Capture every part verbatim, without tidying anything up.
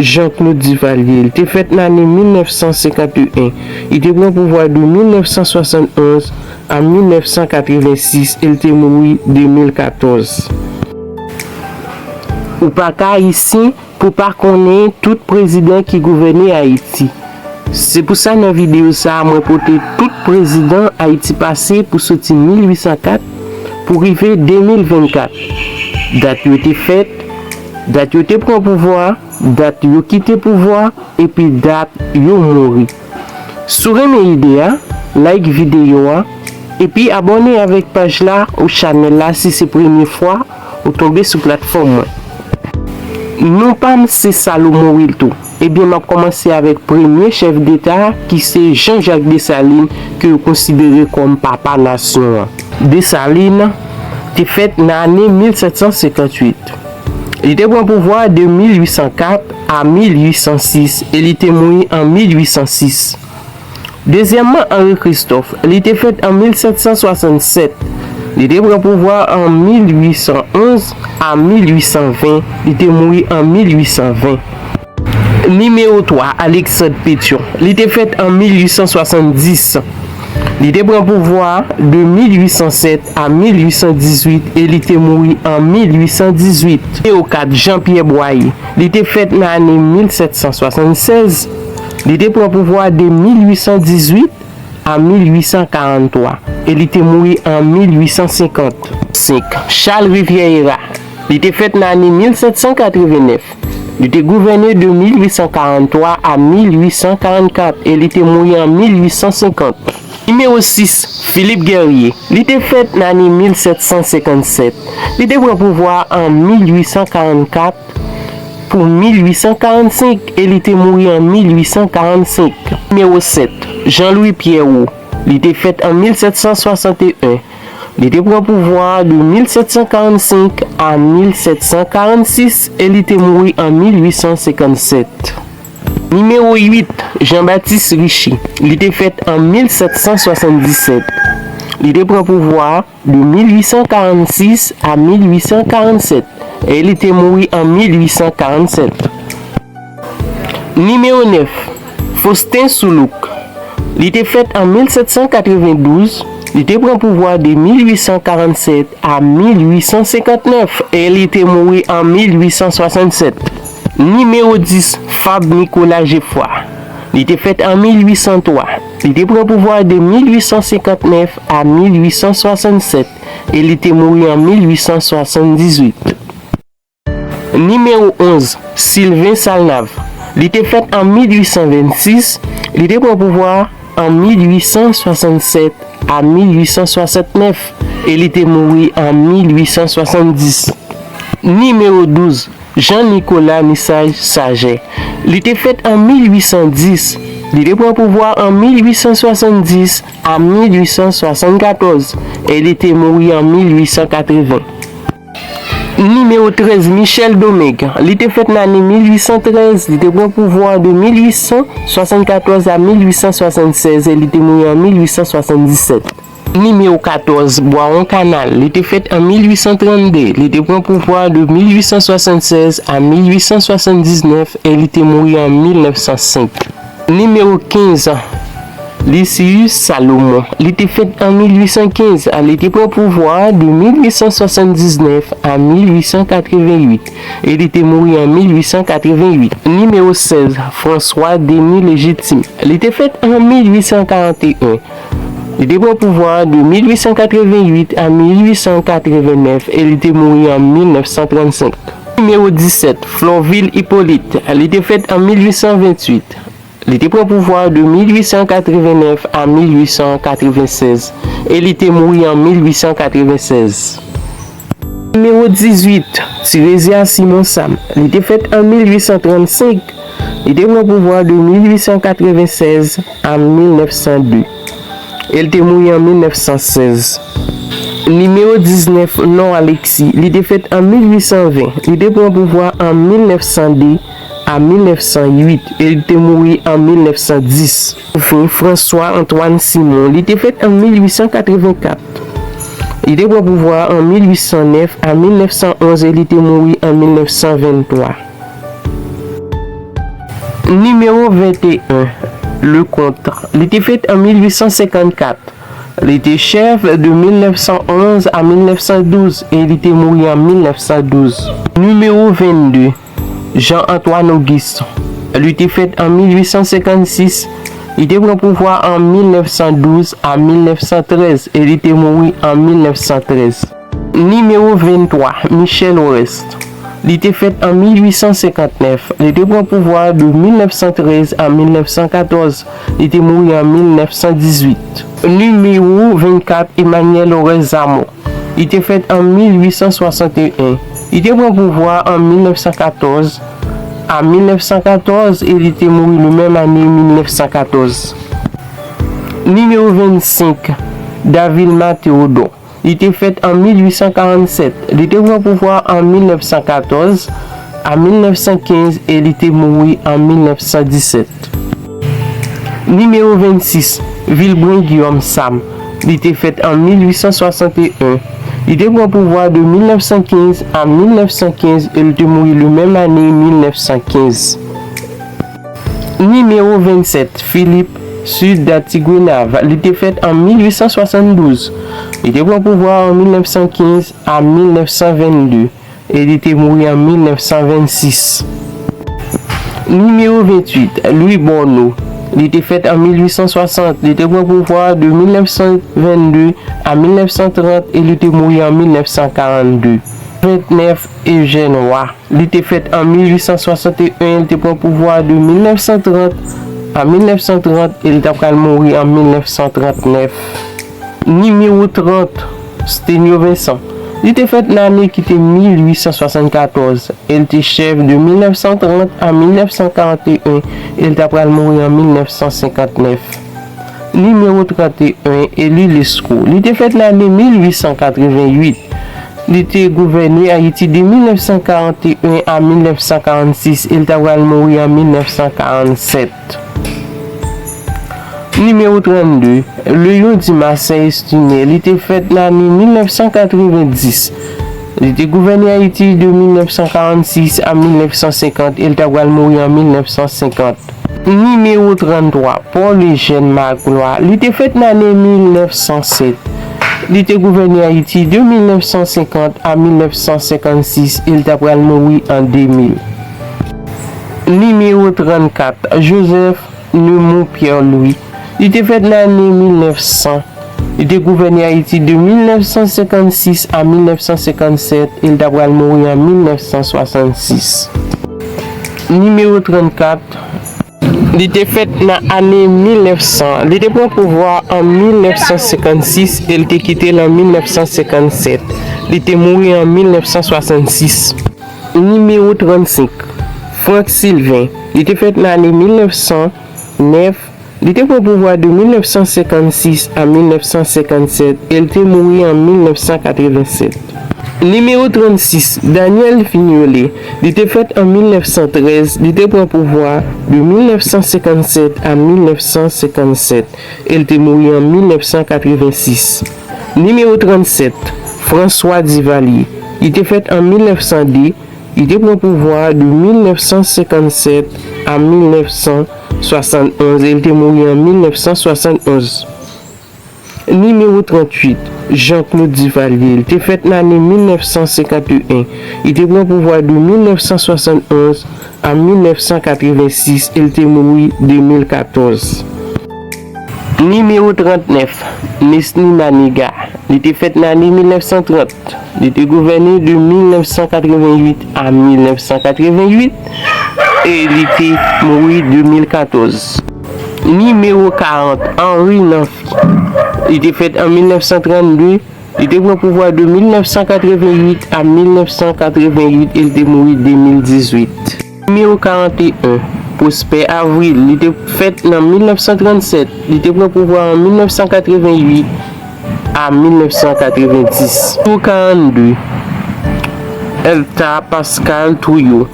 Jean-Claude Duvalier. Li te fèt nan ane mil nèf san senkant e en. Li te pran pouvwa de mil nèf san swasann onz a mil nèf san katrevensis e li te mouri de mil katòz. Ou pa ka ayisyen pou pa konnen tout prezidan ki gouvène Ayiti. Se pou sa nan videyo sa a mwen pote tout prezidan Ayiti pase pou soti mil uit san kat pou rive de mil vennkat. Dat yo te fèt, dat yo te pran pouvwa, dat yo kite pouvwa, epi dat yo mouri. Si w renmen ide a, like videyo a, epi abòne avèk paj la ou chanèl la si se premye fwa ou tonbe sou platfòm mwen. Non pa m se Salomon Wilto. Ebyen, m ap kòmanse avèk premye chèf deta a, ki se Jean-Jacques Dessalines, ke yo konsidere kòm papa nasyon an. Dessalines te fèt nan ane mil sèt san senkant uit. Li te pran pouvwa de mil uit san kat a mil uit san sis e li te mouri an mil uit san sis. Dezyèmman, Henri Christophe. Li te fèt an mil sèt san swasann sèt. Li te pran pouvwa an mil uit san onz a mil uit san ven. Li te mouri an mil uit san ven. Nimewo twa, Alexandre Pétion. Li te fèt an mil uit san swasanndis. Li te pran pouvwa de mil uit san sèt a mil uit san dizuit e li te mouri an mil uit san dizuit. Nimewo kat, Jean-Pierre Boyer. Li te fèt nan ane mil sèt san swasannsèz. Li te pran pouvwa de mil uit san dizuit a mil uit san karanntwa e li te mouri an mil uit san senkant senk. Charles Rivière-Hérard. Li te fèt nan ane mil sèt san katrevennèf. Li te gouvène de mil uit san karanntwa a mil uit san karannkat e li te mouri an mil uit san senkant. Nimewo sis, Philippe Guerrier. Li te fèt nan ane mil sèt san senkannsèt. Li te pran pouvwa an mil uit san karannkat pou mil uit san karannsenk e li te mouri an mil uit san karannsenk. Nimewo sèt, Jean-Louis Pierrot. Li te fèt an mil sèt san swasanteyen. Li te pran pouvwa de mil sèt san karannsenk a mil sèt san karannsis e li te mouri an mil uit san senkannsèt. Nimewo uit, Jean-Baptiste Richie. Li te fèt an mil sèt san swasanndisèt. Li te pran pouvwa de mil uit san karannsis a mil uit san karannsèt e li te mouri an mil uit san karannsèt. Nimewo nèf, Faustin Soulouque. Li te fèt an mil sèt san katrevendouz, li te pran pouvwa de mil uit san karannsèt a mil uit san senkantnèf e li te mouri an mil uit san swasannsèt. Nimewo dis, Fabre Nicolas Geffroy. Li te fèt an mil uit san twa. Li te pran pouvwa de mil uit san senkantnèf a mil uit san swasannsèt e li te mouri an mil uit san swasanndizwit. Nimewo onz, Sylvain Salnave. Li te fèt an mil uit san vennsis, li te pran pouvwa an mil uit san swasannsèt a mil uit san swasantnèf e li te mouri an mil uit san swasanndis. Nimewo douz, Jean-Nicolas Nissage Saget. Li te fèt an mil uit san dis, li te pran pouvwa an mil uit san swasanndis a mil uit san swasannkatòz e li te mouri an mil uit san katreven. Nimewo trèz, Michel Domingue. Li te fèt nan ane mil uit san trèz, li te pran pouvwa de mil uit san swasannkatòz a mil uit san swasannsèz e li te mouri an mil uit san swasanndisèt. Nimewo katòz, Boiron Canal. Li te fèt an mil uit san trannde, li te pran pouvwa de mil uit san swasannsèz a mil uit san swasanndiznèf e li te mouri an mil nèf san senk. Nimewo kenz, Lucius Salomon. Li te fèt an mil uit san kenz, li te pran pouvwa de mil uit san swasanndiznèf a mil uit san katreven uit e li te mouri an mil uit san katreven uit. Nimewo sèz, François Denis Légitime. Li te fèt an mil uit san karanteyen. Li te pran pouvwa de mil uit san katreven uit a mil uit san katreven nèf e li te mouri an mil nèf san trannsenk. Nimewo disèt, Florvil Hyppolite. Li te fèt an mil uit san venntuit. Li te pran pouvwa de mil uit san katreven nèf a mil uit san katreven sèz e li te mouri an mil uit san katreven sèz. Nimewo dizuit, Tirésias Simon Sam. Li te fèt an mil uit san trannsenk. Li te pran pouvwa de mil uit san katreven sèz a mil nèf san de e li te mouri an mil nèf san sèz. Nimewo diznèf, Laurent Alexis. Li te fèt an mil uit san ven. Li te pran pouvwa an mil nèf san de a mil nèf san uit e li te mouri an mil nèf san dis. Anfen, François Antoine Simon. Li te fèt an mil uit san katreven kat. Li te pran pouvwa an mil uit san nèf a mil nèf san onz e li te mouri an mil nèf san venntwa. Nimewo venteyen, Leconte. Li te fèt an mil uit san senkannkat. Li te chèf de mil nèf san onz a mil nèf san douz e li te mouri an mil nèf san douz. Nimewo vennde, Jean Antoine Auguste. Li te fèt an mil uit san senkannsis. Li te pran pouvwa an mil nèf san douz a mil nèf san trèz e li te mouri an mil nèf san trèz. Nimewo venntwa, Michel Oreste. Li te fèt an mil uit san senkantnèf. Li te pran pouvwa de mil nèf san trèz a mil nèf san katòz. Li te mouri an mil nèf san dizuit. Nimewo vennkat, Emmanuel Oreste Zamor. Li te fèt an mil uit san swasanteyen. Li te pran pouvwa an mil nèf san katòz a mil nèf san katòz e li te mouri le menm ane mil nèf san katòz. Nimewo vennsenk, Davilma Théodore. Li te fèt an mil uit san karannsèt. Li te pran pouvwa an mil nèf san katòz a mil nèf san kenz e li te mouri an mil nèf san disèt. Nimewo vennsis, Vilbrun Guillaume Sam. Li te fèt an mil uit san swasanteyen. Li te pran pouvwa de mil nèf san kenz a mil nèf san kenz e li te mouri le menm ane mil nèf san kenz. Nimewo vennsèt, Philippe Sud Tiguenave. Li te fèt an mil uit san swasanndouz. Li te pran pouvwa an mil nèf san kenz a mil nèf san vennde e li te mouri an mil nèf san vennsis. Nimewo ventuit, Louis Borneau. Li te fèt an mil uit san swasant. Li te pran pouvwa de mil nèf san vennde a mil nèf san trant e li te mouri an mil nèf san karannde. Ventnèf, Eugène Roy. Li te fèt an mil uit san swasanteyen, li te pran pouvwa de mil nèf san trant a mil nèf san trant e li ta pral mouri an mil nèf san trantnèf. Nimewo trant, Sténio Vincent. Li te fèt nan ane ki te mil uit san swasannkatòz e li te chèf de mil nèf san trant a mil nèf san karanteyen e li ta pral mouri an mil nèf san senkantnèf. Nimewo tranteyen, Élie Lescot. Li te fèt nan ane mil uit san katreventuit. Li te gouvène Ayiti de mil nèf san karanteyen a mil nèf san karannsis e l ta pral mouri an mil nèf san karannsèt. Nimewo trannde, Léon Dumarsais Estimé. Li te fèt nan ane mil nèf san katrevendis. Li te gouvène Ayiti de mil nèf san karannsis a mil nèf san senkant e l ta pral mouri an mil nèf san senkant. Nimewo tranntwa, Paul Eugène Magloire. Li te fèt nan ane mil nèf san sèt. Li te gouvène Ayiti de mil nèf san senkant a mil nèf san senkannsis e l ta pral mouri an de mil. Nimewo trannkat, Joseph Neumond Pierre-Louis. Li te fèt nan ane mil nèf san. Li te gouvène Ayiti de mil nèf san senkannsis a mil nèf san senkannsèt e l ta pral mouri an mil nèf san swasannsis. Nimewo trannkat, li te fèt nan ane mil nèf san. Li te pran pouvwa an mil nèf san senkannsis e l te kite l an mil nèf san senkannsèt. Li te mouri an mil nèf san swasannsis. Nimewo trannsenk, Franck Sylvain. Li te fèt nan ane mil nèf san nèf. Li te pran pouvwa de mil nèf san senkannsis a mil nèf san senkannsèt e l te mouri an mil nèf san katrevennsèt. Nimewo trannsis, Daniel Fignolé. Li te fèt an mil nèf san trèz, li te pran pouvwa de mil nèf san senkannsèt a mil nèf san senkannsèt e l te mouri an mil nèf san katrevensis. Nimewo trannsèt, François Duvalier. Li te fèt an mil nèf san de, li te pran pouvwa de mil nèf san senkannsèt a mil nèf san swasannonz e l te mouri an mil nèf san swasannonz. Nimewo tranntuit, Jean-Claude Duvalier. Li te fèt nan ane mil nèf san senkanteyen. Li te pran pouvwa de mil nèf san swasannonz a mil nèf san katrevensis e l te mouri de mil katòz. Nimewo trannèf, Nesny Manigat. Li te fèt nan ane mil nèf san trant. Li te gouvène de mil nèf san katreventuit a mil nèf san katreventuit e li te mouri de mil katòz. Nimewo karant, Henri Namphy. Li te fèt an mil nèf san trannde. Li te pran pouvwa de mil nèf san katreventuit a mil nèf san katreventuit e li te mouri de mil dizuit. Nimewo karanteyen, Prosper Avril. Li te fèt nan mil nèf san trannsèt. Li te pran pouvwa an mil nèf san katreventuit a mil nèf san katrevendis. Nimewo karannde, Elta Pascal Trouillot.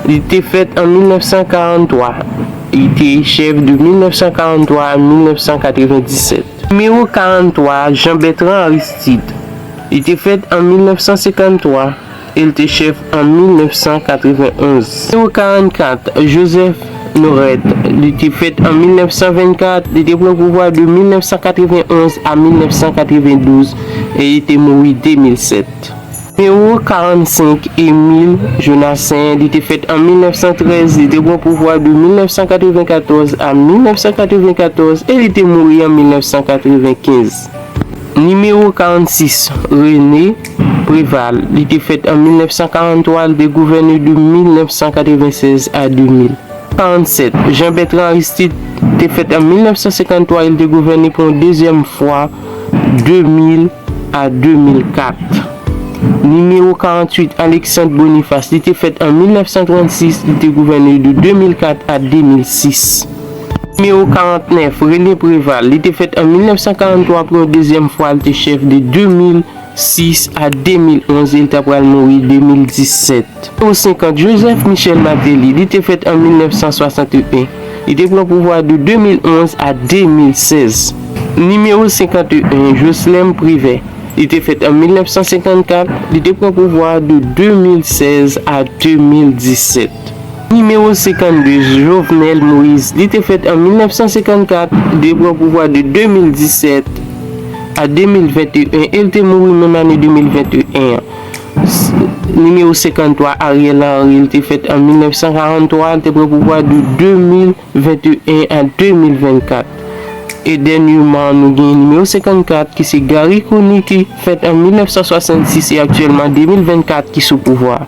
Li te fèt an mil nèf san karanntwa. Li te chèf de mil nèf san karanntwa a mil nèf san katrevendisèt. Nimewo karanntwa, Jean Bertrand Aristide. Li te fèt an mil nèf san senkanntwa e l te chèf an mil nèf san katrevenonz. Nimewo karannkat, Joseph Norette, li te fèt an mil nèf san vennkat, li te pran pouvwa de mil nèf san katrevenn onz a mil nèf san katrevenn douz e li te mouri de mil sèt. Nimewo karannsenk, Émile Jonassaint, li te fèt an mil nèf san trèz, li te pran pouvwa de mil nèf san katrevenn katòz a mil nèf san katrevenn katòz e li te mouri an mil nèf san katrevenn kenz. Nimewo karannsis, René Préval, li te fèt an mil nèf san karanntwa, li te gouvène de mil nèf san katrevenn sèz a de mil. Karannsèt, Jean Bertrand Aristide, te fèt an mil nèf san senkanntwa, li te gouvène pou yon dezyèm fwa de mil a de mil kat. Nimewo karanntuit, Alexandre Boniface, li te fèt an mil nèf san trannsis, li te gouvène de de mil kat a de mil sis. Nimewo karantnèf, René Préval, li te fèt an mil nèf san karanntwa pou yon dezyèm fwa, li te chèf de de mil sis a de mil onz e li ta pral mouri de mil disèt. Nimewo senkant, Joseph Michel Martelly, li te fèt an mil nèf san swasanteyen, li te pran pouvwa de de mil onz a de mil sèz. Nimewo senkanteyen, Jocelerme Privert, li te fèt an mil nèf san senkannkat, li te pran pouvwa de de mil sèz a de mil disèt. Nimewo senkannde, Jovenel Moïse, li te fèt an mil nèf san senkannkat, li te pran pouvwa de de mil disèt a de mil venteyen e li te mouri menm ane de mil venteyen an. Nimewo senkanntwa, Ariel Henry, li te fèt an mil nèf san karanntwa, li te pran pouvwa de de mil venteyen a de mil vennkat. E dènyèman, nou gen nimewo senkannkat ki se Garry Conille ki fèt an mil nèf san swasannsis e aktyèlman de mil vennkat ki sou pouvwa.